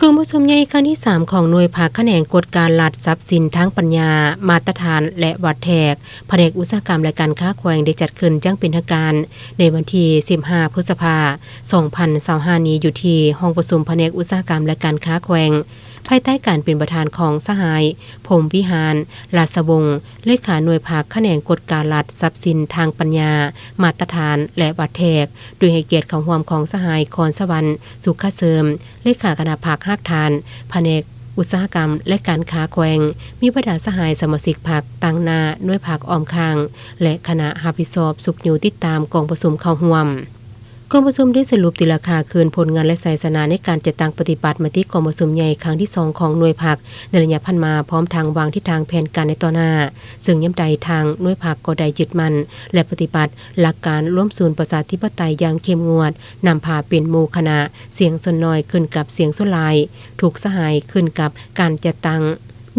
ກອງປະຊຸມໃຫຍ່ຄັ້ງທີສາມຂອງໜ່ວຍພັກຂະແໜງກວດກາລັດຊັບສິນທາງປັນຍາ, ມາດຕະຖານ ແລະ ວັດແທກ ພະແນກອຸດສາຫະກຳ ແລະ ການຄ້າແຂວງ ໄດ້ຈັດຂຶ້ນຢ່າງເປັນທາງການໃນວັນທີສິບຫ້າ ພຶດສະພາ ສອງພັນຊາວຫ້າ ນີ້ ຢູ່ທີ່ຫ້ອງປະຊຸມພະແນກອຸດສາຫະກຳ ແລະ ການຄ້າແຂວງ ພາຍໃຕ້ການເປັນປະທານຂອງສະຫາຍ ພົມວິຫານ ລາຊະວົງ ເລຂາໜ່ວຍພັກຂະແໜງກວດກາລັດຊັບສິນທາງປັນຍາ, ມາດຕະຖານ ແລະ ວັດແທກ, ດ້ວຍໃຫ້ກຽດເຂົ້າຮ່ວມຂອງສະຫາຍ ຄອນສະຫວັນ ສຸຂະເສີມ ເລຂາຄະນະພັກຮາກຖານ ພະແນກອຸດສາຫະກຳ ແລະ ການຄ້າແຂວງ, ມີບັນດາສະຫາຍສະມາຊິກພັກຕາງໜ້າໜ່ວຍພັກອ້ອມຂ້າງ ແລະ ຄະນະຮັບຜິດຊອບຊຸກຍູ້ຕິດຕາມກອງປະຊຸມເຂົ້າຮ່ວມ. ກອງປະຊຸມໄດ້ສະຫຼຸບຕີລາຄາຄືນຜົນງານ ແລະ ໄຊຊະນະໃນການຈັດຕັ້ງປະຕິບັດມະຕິກອງປະຊຸມໃຫຍ່ຄັ້ງທີສອງຂອງໜ່ວຍພັກໃນໄລຍະຜ່ານມາ, ພ້ອມທັງວາງທິດທາງແຜນການໃນຕໍ່ໜ້າ, ເຊິ່ງຍາມໃດທາງໜ່ວຍພັກກໍໄດ້ຍຶດໝັ້ນ ແລະ ປະຕິບັດຫຼັກການລວມສູນປະຊາທິປະໄຕຢ່າງເຂັ້ມງວດ, ນຳພາເປັນໝູ່ຄະນະ, ສຽງສ່ວນໜ້ອຍຂຶ້ນກັບສຽງສ່ວນຫຼາຍ, ທຸກສະຫາຍຂຶ້ນກັບການຈັດຕັ້ງ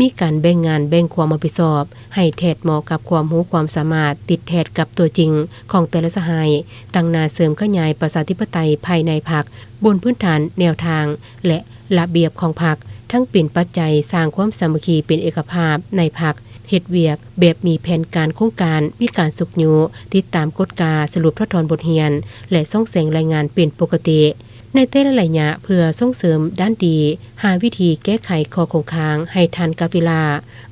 ມີການແບ່ງງານແບ່ງຄວາມຮັບຜິດຊອບໃຫ້ແທດເໝາະກັບຄວາມຮູ້ຄວາມສາມາດ, ຕິດແທດກັບຕົວຈິງຂອງແຕ່ລະສະຫາຍ, ຕັ້ງໜ້າເສີມຂະຫຍາຍປະຊາທິປະໄຕພາຍໃນພັກ ບົນພື້ນຖານແນວທາງ ແລະ ລະບຽບຂອງພັກ, ທັງເປັນປັດໄຈສ້າງຄວາມສາມັກຄີເປັນເອກະພາບໃນພັກ, ເຮັດວຽກແບບມີແຜນການໂຄງການ, ມີການຊຸກຍູ້, ຕິດຕາມກວດກາ, ສະຫຼຸບຖອດຖອນບົດຮຽນ ແລະ ສ່ອງແສງລາຍງານເປັນປົກກະຕິ. ໃນແຕ່ລະໄລຍະ ເພື່ອສົ່ງເສີມດ້ານດີ, ຫາວິທີແກ້ໄຂຂໍ້ຄົງຄ້າງໃຫ້ທັນກັບເວລາ,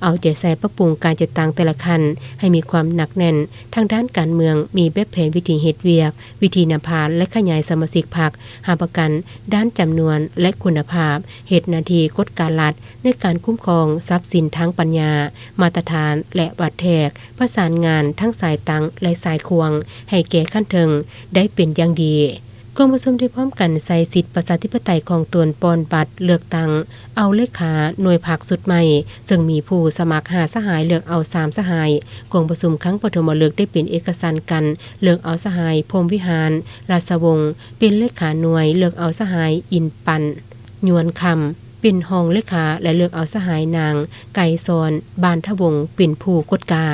ເອົາໃຈໃສ່ປັບປຸງການຈັດຕັ້ງແຕ່ລະຂັ້ນໃຫ້ມີຄວາມໜັກແໜ້ນທາງດ້ານການເມືອງ, ມີແບບແຜນວິທີເຮັດວຽກ, ວິທີນຳພາ ແລະ ຂະຫຍາຍສະມາຊິກພັກ, ຮັບປະກັນດ້ານຈຳນວນ ແລະ ຄຸນນະພາບ, ເຮັດໜ້າທີ່ກວດກາລັດໃນການຄຸ້ມຄອງຊັບສິນທາງປັນຍາ, ມາດຕະຖານ ແລະ ວັດແທກ, ປະສານງານທັງສາຍຕັ້ງ ແລະ ສາຍຂວາງໃຫ້ແກ່ຂັ້ນເທິງໄດ້ເປັນຢ່າງດີ. ກອງປະຊຸມໄດ້ພ້ອມກັນໃຊ້ສິດປະຊາທິປະໄຕຂອງຕົນ ປ່ອນບັດເລືອກຕັ້ງເອົາເລຂາໜ່ວຍພັກຊຸດໃໝ່, ເຊິ່ງມີຜູ້ສະໝັກຫ້າສະຫາຍ, ເລືອກເອົາສາມສະຫາຍ. ກອງປະຊຸມຄັ້ງປະຖົມມະລຶກໄດ້ເປັນເອກະສັນກັນເລືອກເອົາສະຫາຍ ພົມວິຫານ ລາຊະວົງ ເປັນເລຂາໜ່ວຍ, ເລືອກເອົາສະຫາຍ ອິນປັນ ຍວນຄຳ ເປັນຮອງເລຂາ ແລະ ເລືອກເອົາສະຫາຍ ນາງ ໄກສອນ ບານທະວົງ ເປັນຜູ້ກວດກາ.